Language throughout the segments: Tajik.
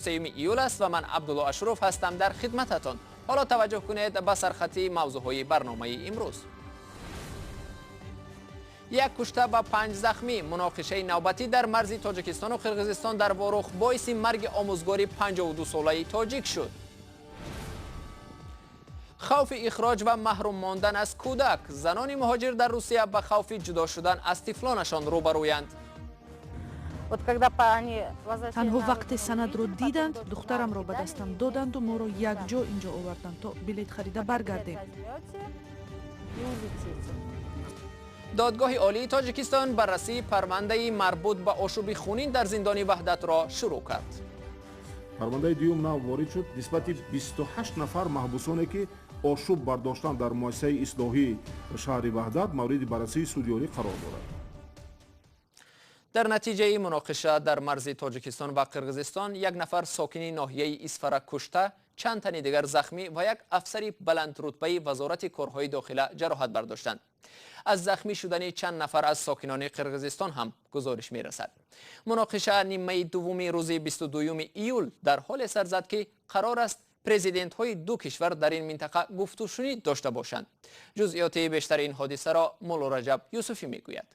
3 июл аст ва ман Абдулло Ашуров ҳастам дар хидмататон. Ҳоло таваҷҷӯҳ кунед ба сархати мавзӯъҳои барномаи имрӯз. Як кушта ва 5 захмӣ. Муноқишаи навбатӣ дар марзи Тоҷикистону Қирғизистон дар Ворух боиси марги омӯзгори 52-солаи тоҷик шуд. Хавфи ихроҷ ва маҳрум мондан аз кӯдак. Занони муҳоҷир дар Русия ба хавфи ҷудо шудан аз тифлонашон рӯбарӯянд. Танҳо вақте санадро диданд, духтарамро ба дастам доданду моро якҷо инҷо оварданд, то билет харида баргардем. Додгоҳи Олии Тоҷикистон баррасии парвандаи марбут ба ошӯби хунин дар зиндони Ваҳдатро шурӯъ кард. Парвандаи дуюм нав ворид шуд нисбати 28 нафар маҳбусоне, ки ошӯб бардоштан дар муассисаи ислоҳии шаҳри Ваҳдат мавриди баррасии суди олӣ қарор дорад. Дар натиҷаи муноқиша дар марзи Тоҷикистон ва Қирғизистон як нафар сокини ноҳияи Исфара кушта, чанд тани дигар захмӣ ва як афсари баландрутбаи Вазорати корҳои дохила ҷароҳат бардоштанд. Аз захмӣ шудани чанд нафар аз сокинони Қирғизистон ҳам гузориш мерасад. Муноқиша нимаи дуввуми рӯзи 22 июл дар ҳоле сар зад, ки қарор аст президентҳои ду кишвар дар ин минтақа гуфтушунид дошта бошанд. Ҷузъиёти бештари ин ҳодисаро Мулло Раҷаб Юсуфӣ мегӯяд.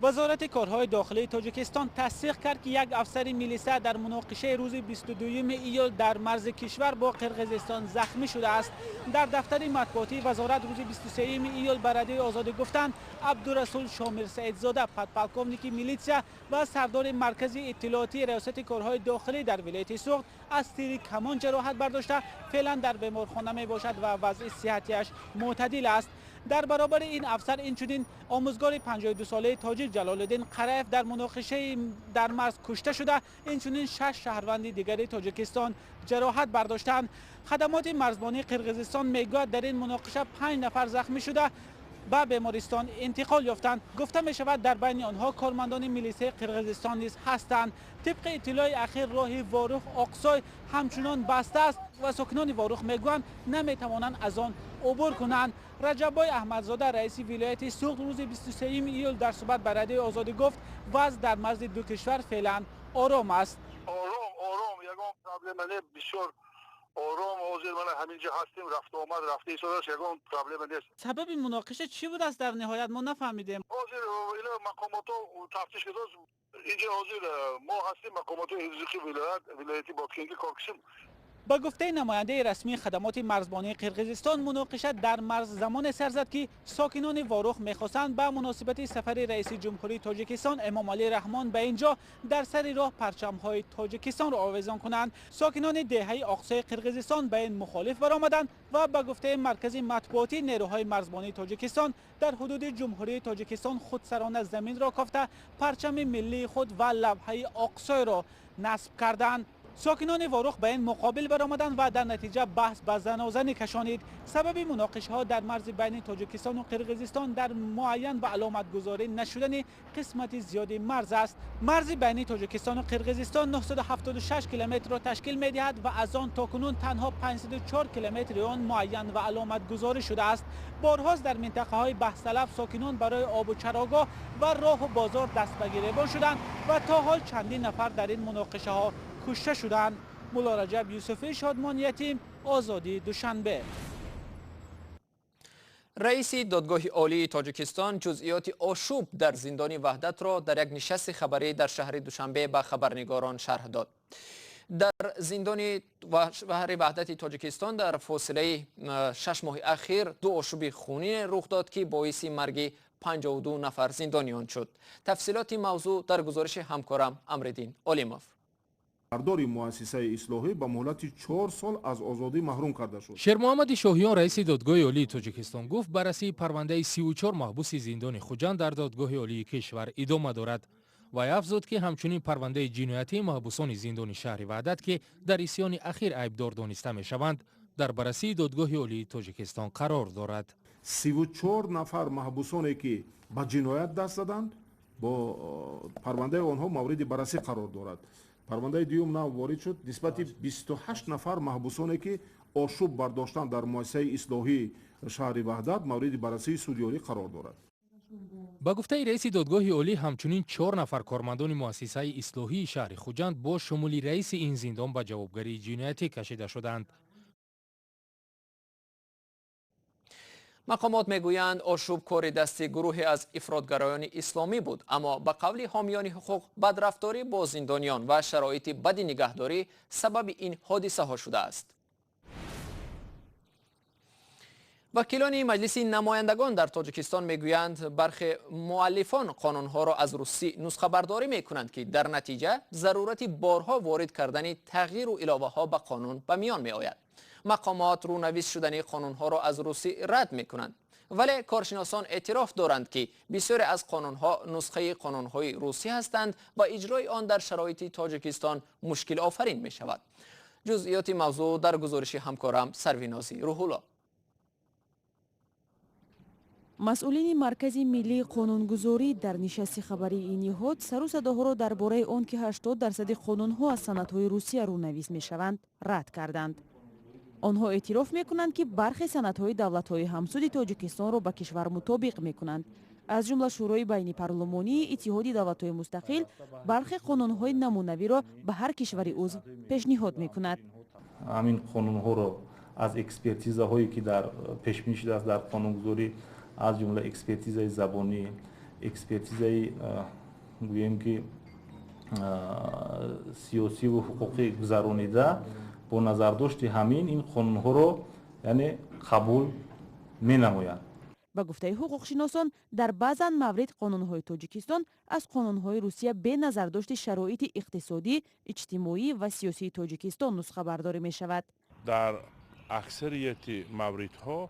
Вазорати корҳои дохилии Тоҷикистон тасдиқ кард, ки як афсари милиса дар муноқишаи рӯзи 22 июл дар марзи кишвар бо Қирғизистон захмӣ шудааст. Дар дафтари матбуотии вазорат рӯзи 23 июл ба Радиои Озодӣ гуфтанд, Абдурасул Шомир Саидзода, подполковники милитсия ва сардори маркази иттилоотии Раёсати корҳои дохилӣ дар вилояти Суғд аз тири камон ҷароҳат бардошта, феълан дар беморхона мебошад ва вазъи сиҳатиаш мӯътадил аст. Дар баробари ин афсар инчунин омӯзгори 52-солаи тоҷик Ҷалолиддин Қараев дар муноқишаи дар марз кушта шуда, инчунин 6 шаҳрванди дигари Тоҷикистон ҷароҳат бардоштанд. Хадамоти марзбонии Қирғизистон мегӯяд, дар ин муноқиша 5 нафар захмӣ шуда, ба бемористон интиқол ёфтанд. Гуфта мешавад, дар байни онҳо кормандони милисияи Қирғизистон низ ҳастанд. Тибқи иттилои ахир, роҳи Ворух Оқсой ҳамчунон баста аст ва сокинони Ворух мегӯянд, наметавонанд аз он убур кунанд. Раҷаббой Аҳмадзода, раиси вилояти Суғд, рӯзи 23 июл дар суҳбат ба Радиои Озодӣ гуфт, вазъ дар марзи ду кишвар феълан ором аст. Ором, ором, ягон проблема не, бисёр ором. Ҳозир мана ҳаминҷо ҳастем, рафту омад рафта истодааст, ягон проблема нест. Сабаби муноқиша чӣ будааст дар ниҳоят мо нафаҳмидем. Ҳозир ила мақомотҳо тафтиш кардааст. Инҷо ҳозир мо ҳастем, мақомотҳои ҳифзи вилоят, вилояти Боткенги кор кишем. Ба гуфтаи намояндаи расмии хадамоти марзбонии Қирғизистон, муноқиша дар марз замоне сар зад, ки сокинони Ворух мехостанд ба муносибати сафари раиси ҷумҳурии Тоҷикистон Эмомалӣ Раҳмон ба ин ҷо дар сари роҳ парчамҳои Тоҷикистонро овезон кунанд. Сокинони деҳаи Оқсои Қирғизистон ба ин мухолиф баромаданд ва ба гуфтаи маркази матбуотии нерӯҳои марзбонии Тоҷикистон дар ҳудуди ҷумҳурии Тоҷикистон худсарона заминро кофта, парчами миллии худ ва лавҳаи Оқсойро насб карданд. Сокинони Ворух ба ин муқобил баромаданд ва дар натиҷа баҳс ба занозанӣ кашонид. Сабаби муноқишаҳо дар марзи байни Тоҷикистону Қирғизистон дар муайян ва аломатгузорӣ нашудани қисмати зиёди марз аст. Марзи байни Тоҷикистону Қирғизистон 976 километрро ташкил медиҳад ва аз он то кунун танҳо 504 километри он муайян ва аломатгузорӣ шудааст. Борҳост дар минтақаҳои баҳсталаб сокинон барои обу чарогоҳ ва роҳу бозор даст ба гиребон шуданд ва то ҳол чандин нафар дар ин муноқишаҳо кушта шуданд. Мулло Раҷаб Юсуфӣ, Шодмон Ятим, Озодӣ, Душанбе. Раиси Додгоҳи Олии Тоҷикистон ҷузъиёти ошӯб дар зиндони Ваҳдатро дар як нишасти хабарӣ дар шаҳри Душанбе ба хабарнигорон шарҳ дод. Дар зиндони шаҳри Ваҳдати Тоҷикистон дар фосилаи 6 моҳи ахир ду ошӯби хунин рух дод, ки боиси марги 52 нафар зиндониён шуд. Тафсилоти мавзӯъ дар гузориши ҳамкорам Амриддин Олимов. Сардори муассисаи ислоҳӣ ба муҳлати 4 сол аз озодӣ маҳрум карда шуд. Шермуҳаммади Шоҳиён, раиси Додгоҳи Олии Тоҷикистон, гуфт, баррасии парвандаи 34 маҳбуси зиндони Хуҷанд дар Додгоҳи Олии кишвар идома дорад. Вай афзуд, ки ҳамчунин парвандаи ҷиноятии маҳбусони зиндони шаҳри Ваҳдат, ки дар исьёни ахир айбдор дониста мешаванд, дар баррасии Додгоҳи Олии Тоҷикистон қарор дорад. 34 нафар маҳбусоне, ки ба ҷиноят даст заданд, бо парвандаи онҳо мавриди баррасӣ қарор дорад. Парвандаи дуюм нав ворид шуд нисбати 28 нафар маҳбусоне, ки ошӯб бардоштан дар муассисаи ислоҳии шаҳри Ваҳдат мавриди баррасии суди олӣ қарор дорад. Ба гуфтаи раиси додгоҳи олӣ, ҳамчунин 4 нафар кормандони муассисаи ислоҳии шаҳри Хуҷанд бо шумули раиси ин зиндон ба ҷавобгарии ҷиноятӣ кашида шуданд. Мақомот мегӯянд, ошӯб кори дасти гурӯҳе аз ифротгароёни исломӣ буд, аммо ба қавли ҳомиёни ҳуқуқ бадрафторӣ бо зиндониён ва шароити бади нигаҳдорӣ сабаби ин ҳодисаҳо шудааст. Вакилони Маҷлиси намояндагон дар Тоҷикистон мегӯянд, бархе муаллифон қонунҳоро аз русӣ нусхабардорӣ мекунанд, ки дар натиҷа зарурати борҳо ворид кардани тағйиру иловаҳо ба қонун ба миён меояд. Мақомот рӯнавис шудани қонунҳоро аз русӣ рад мекунанд, вале коршиносон эътироф доранд, ки бисёре аз қонунҳо нусхаи қонунҳои русӣ ҳастанд ва иҷрои он дар шароити Тоҷикистон мушкилофарин мешавад. Ҷузъиёти мавзӯъ дар гузориши ҳамкорам Сарвинози Рӯҳулло. Масъулини Маркази миллии қонунгузорӣ дар нишасти хабарии ин ниҳод сару садоҳоро дар бораи он, ки 80% қонунҳо аз санадҳои Русия рӯнавис мешаванд, рад карданд. Онҳо эътироф мекунанд, ки бархе санадҳои давлатҳои ҳамсуди Тоҷикистонро ба кишвар мутобиқ мекунанд. Аз ҷумла Шӯрои байнипарлумонии Иттиҳоди давлатҳои мустақил бархе қонунҳои намунавиро ба ҳар кишвари узв пешниҳод мекунад. Ҳамин қонунҳоро аз экспертизаҳое, ки дар пешбинӣ шудааст дар қонунгузорӣ, аз ҷумла экспертизаи забонӣ, экспертизаи гӯем ки сиёсиву ҳуқуқӣ гузаронида, бо назардошти ҳамин ин қонунҳоро яъне қабул менамоянд. Ба гуфтаи ҳуқуқшиносон, дар баъзан маврид қонунҳои Тоҷикистон аз қонунҳои Русия бе назардошти шароити иқтисодӣ, иҷтимоӣ ва сиёсии Тоҷикистон нусхабардорӣ мешавад. Дар аксарияти мавридҳо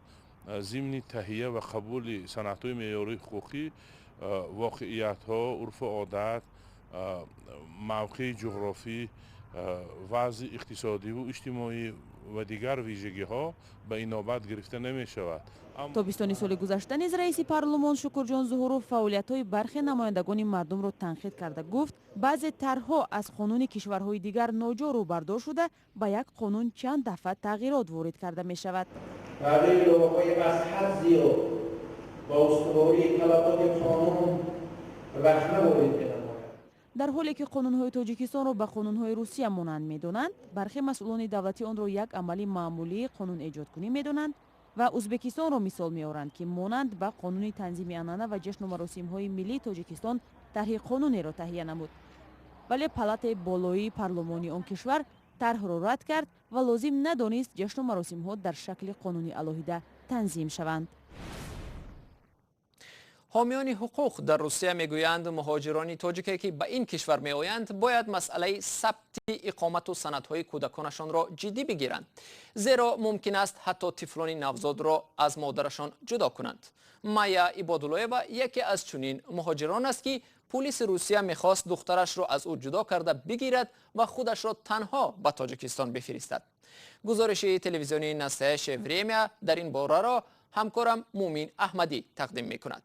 зимни таҳия ва қабули санадҳои меъёрии ҳуқуқӣ воқеиятҳо, урфу одат, мавқеи ҷуғрофӣ, вазъи иқтисодиву иҷтимоӣ ва дигар вижагиҳо ба инобат гирифта намешавад. Тобистони соли гузашта низ раиси парлумон Шукурҷон Зуҳуров фаъолиятҳои бархе намояндагони мардумро танқид карда гуфт, баъзе тарҳҳо аз қонуни кишварҳои дигар ноҷо рӯбардор шуда, ба як қонун чанд дафъа тағйирот ворид карда мешавад. Тағйири иловаҳои аз ҳад зиёд ба устувории талаботи қонун рахна ворид менамояд. Дар ҳоле ки қонунҳои Тоҷикистонро ба қонунҳои Русия монанд медонанд, бархе масъулони давлатӣ онро як амали маъмулии қонунэҷодкунӣ медонанд ва Ӯзбекистонро мисол меоранд, ки монанд ба қонуни танзими анъана ва ҷашну маросимҳои миллии Тоҷикистон тарҳи қонунеро таҳия намуд. Вале палатаи болоии парлумони он кишвар тарҳро рад кард ва лозим надонист ҷашну маросимҳо дар шакли қонуни алоҳида танзим шаванд. Ҳомиёни ҳуқуқ дар Русия мегӯянд, муҳоҷирони тоҷике, ки ба ин кишвар меоянд, бояд масъалаи сабти иқомату санадҳои кӯдаконашонро ҷиддӣ бигиранд, зеро мумкин аст ҳатто тифлони навзодро аз модарашон ҷудо кунанд. Майя Ибодуллоева яке аз чунин муҳоҷирон аст, ки пулиси Русия мехост духтарашро аз ӯ ҷудо карда бигирад ва худашро танҳо ба Тоҷикистон бифиристад. Гузориши телевизиони Настоящее время дар ин бораро ҳамкорам Мумин Аҳмадӣ тақдим мекунад.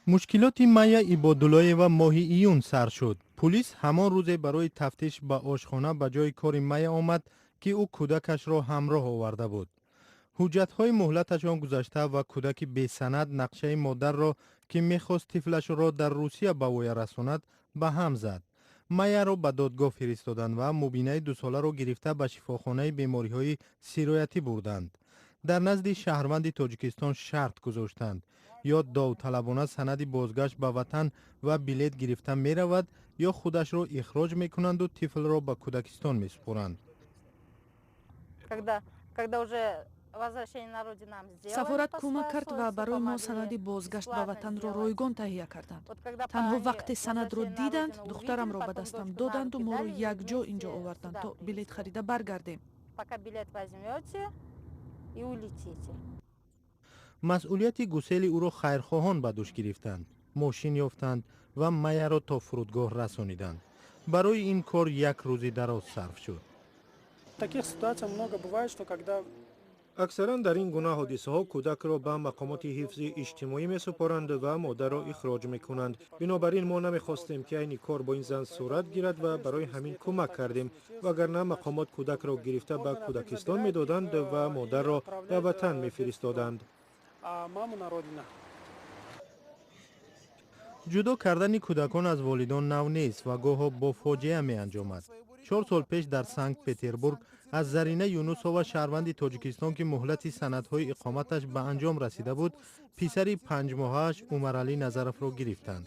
Мушкилоти Майя Ибодуллоева моҳи июн сар шуд. Пулис ҳамон рӯзе барои тафтиш ба ошхона ба ҷои кори Майя омад, ки ӯ кӯдакашро ҳамроҳ оварда буд. Ҳуҷҷатҳои муҳлаташон гузашта ва кӯдаки бесанад нақшаи модарро, ки мехост тифлашро дар Русия ба воя расонад, ба ҳам зад. Майяро ба додгоҳ фиристоданд ва мубинаи дусоларо гирифта ба шифохонаи бемориҳои сироятӣ бурданд. Дар назди шаҳрванди Тоҷикистон шарт гузоштанд: ё довталабона санади бозгашт ба ватан ва билет гирифта меравад, ё худашро ихроҷ мекунанду тифлро ба кӯдакистон месупоранд. Сафорат кӯмак кард ва барои мо санади бозгашт ба ватанро ройгон таҳия карданд. Танҳо вақте санадро диданд, духтарамро ба дастам доданду моро якҷо инҷо оварданд, то билет харида баргардем. Масъулияти гусели ӯро хайрхоҳон ба дӯш гирифтанд, мошин ёфтанд ва Майяро то фурудгоҳ расониданд. Барои ин кор як рӯзи дароз сарф шуд. Аксаран дар ин гуна ҳодисаҳо кӯдакро ба мақомоти ҳифзи иҷтимоӣ месупоранд ва модарро ихроҷ мекунанд. Бинобар ин мо намехостем, ки айни кор бо ин зан сурат гирад ва барои ҳамин кӯмак кардем, вагарна мақомот кӯдакро гирифта ба кӯдакистон медоданд ва модарро ба ватан мефиристоданд. Ҷудо кардани кӯдакон аз волидон нав нест ва гоҳо бо фоҷиа меанҷомад. 4 сол пеш дар Санкт Петербург аз Зарина Юнусова, шаҳрванди Тоҷикистон, ки муҳлати санадҳои иқоматаш ба анҷом расида буд, писари 5-моҳааш Умаралӣ Назаровро гирифтанд.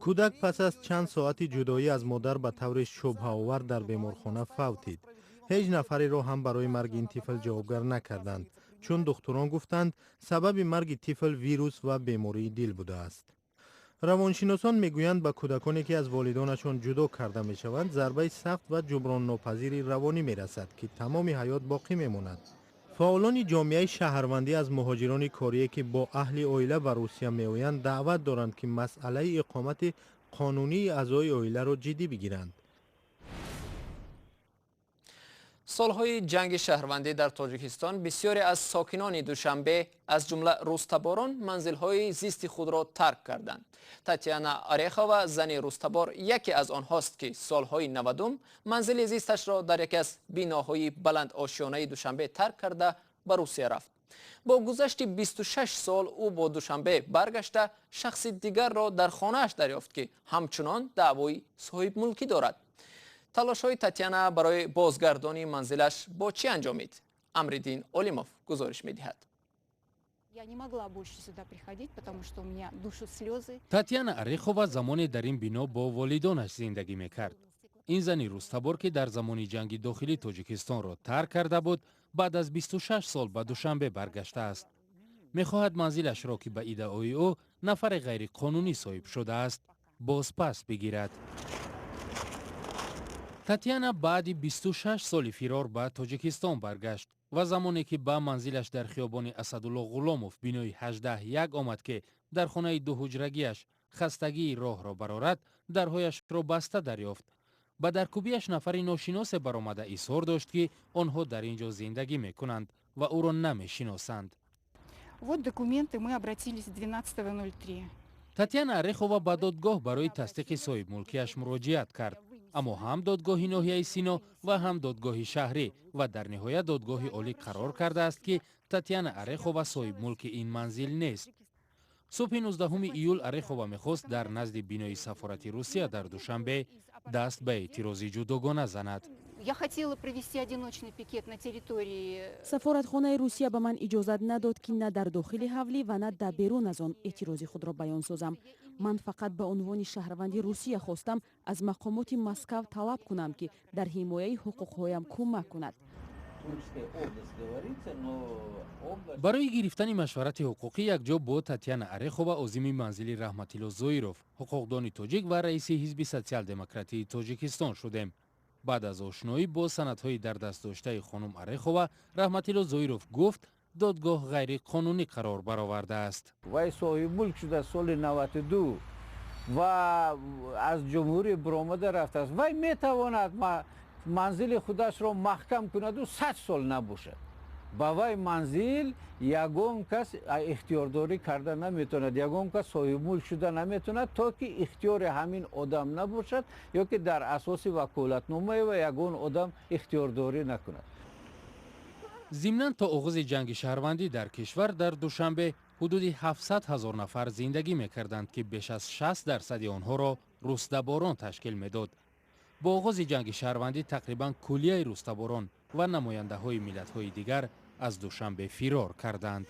Кӯдак пас аз чанд соати ҷудоӣ аз модар ба таври шубҳаовар дар беморхона фавтид. Ҳеҷ нафареро ҳам барои марги ин тифл ҷавобгар накарданд, чун духтурон гуфтанд, сабаби марги тифл вирус ва бемории дил будааст. Равоншиносон мегӯянд, ба кӯдаконе ки аз волидонашон ҷудо карда мешаванд, зарбаи сахт ва ҷуброннопазири равонӣ мерасад, ки тамоми ҳаёт боқӣ мемонад. Фаъолони ҷомеаи шаҳрвандӣ аз муҳоҷирони корие, ки бо аҳли оила ба Русия меоянд, даъват доранд, ки масъалаи иқомати қонунии аъзои оиларо ҷиддӣ бигиранд. Солҳои ҷанги шаҳрвандӣ дар Тоҷикистон бисёре аз сокинони Душанбе, аз ҷумла рустаборон, манзилҳои зисти худро тарк карданд. Татьяна Орехова, зани рустабор, яке аз онҳост, ки солҳои 90 манзили зисташро дар яке аз биноҳои баландошёнаи Душанбе тарк карда ба Русия рафт. Бо гузашти 26 сол ӯ бо Душанбе баргашта шахси дигарро дар хонааш дарёфт, ки ҳамчунон даъвои соҳибмулкӣ дорад. Талошҳои Татьяна барои бозгардонии манзилаш бо чӣ анҷомид? Амриддин Олимов гузориш медиҳад. Татьяна Орехова замоне дар ин бино бо волидонаш зиндагӣ мекард. Ин зани рустабор, ки дар замони ҷанги дохилӣ Тоҷикистонро тарк карда буд, баъд аз 26 сол ба Душанбе баргаштааст. Мехоҳад манзилашро, ки ба иддаои ӯ нафаре ғайриқонунӣ соҳиб шудааст, бозпас бигирад. Татьяна баъди 26 соли фирор ба Тоҷикистон баргашт ва замоне ки ба манзилаш дар хиёбони Асадулло Ғуломов бинои 18-1 омад, ки дар хонаи дуҳуҷрагиаш хастагии роҳро барорад, дарҳояшро баста дарёфт. Ба даркӯбиаш нафари ношиносе баромада изҳор дошт, ки онҳо дар ин ҷо зиндагӣ мекунанд ва ӯро намешиносанд. Вот документы, мы обратились 12.03. Татьяна Орехова ба додгоҳ барои тасдиқи соҳибмулкиаш муроҷиат кард, аммо ҳам додгоҳи ноҳияи Сино ва ҳам додгоҳи шаҳрӣ ва дар ниҳоят додгоҳи олӣ қарор кардааст, ки Татьяна Орехова соҳибмулки ин манзил нест. Субҳи 19 июл Орехова мехост дар назди бинои сафорати Русия дар Душанбе даст ба эътирози ҷудогона занад. Я хотела провести одиночный пикет на территории. Сафоратхонаи Русия ба ман иҷозат надод, ки на дар дохили ҳавлӣ ва на дар берун аз он эътирози худро баён созам. Ман фақат ба унвони шаҳрванди Русия хостам аз мақомоти Москав талаб кунам, ки дар ҳимояи ҳуқуқҳоям кӯмак кунад. Барои гирифтани машварати ҳуқуқӣ якҷо бо Татьяна Орехова озими манзили Раҳматилло Зоиров, ҳуқуқдони тоҷик ва раиси ҳизби Социал-демократии Тоҷикистон шудем. Баъд аз ошноӣ бо санадҳои дар даст доштаи хонум Орехова, Раҳматилло Зоиров гуфт, додгоҳ ғайриқонунӣ қарор баровардааст. Вай соҳибмулк шуда соли 92 ва аз ҷумҳурӣ баромада рафтааст. Вай метавонад манзили худашро маҳкам кунаду 100 сол набошад. Ба вай манзил ягон кас ихтиёрдорӣ карда наметавонад, ягон кас соҳибмулк шуда наметавонад, то ки ихтиёри ҳамин одам набошад ё ки дар асоси ваколатномаи ва ягон одам ихтиёрдорӣ накунад. Зимнан то оғози ҷанги шаҳрвандӣ дар кишвар дар Душанбе ҳудуди 700 ҳазор нафар зиндагӣ мекарданд, ки беш аз 60% онҳоро рустаборон ташкил медод. Бо оғози ҷанги шаҳрвандӣ тақрибан куллияи рустаборон ва намояндаҳои миллатҳои дигар аз Душанбе фирор карданд.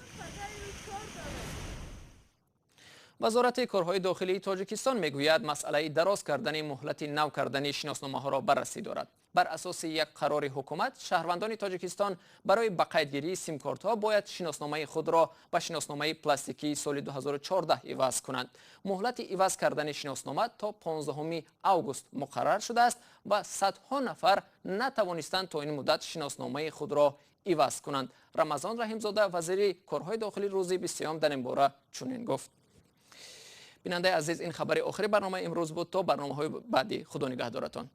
Вазорати корҳои дохилии Тоҷикистон мегӯяд, масъалаи дароз кардани муҳлати нав кардани шиносномаҳоро баррасӣ дорад. Бар асоси як қарори ҳукумат, шаҳрвандони Тоҷикистон барои ба қайдгирии симкортҳо бояд шиносномаи худро ба шиносномаи пластикии соли 2014 иваз кунанд. Муҳлати иваз кардани шиноснома то 15 август муқаррар шудааст ва садҳо нафар натавонистанд то ин муддат шиносномаи худро иваз кунанд. Рамазон Раҳимзода, вазири корҳои дохилӣ, рӯзи 23 дар ин бора чунин гуфт. Бинандаи азиз, ин хабари охири барномаи имрӯз буд. То барномаҳои баъдӣ худо нигаҳдоратон.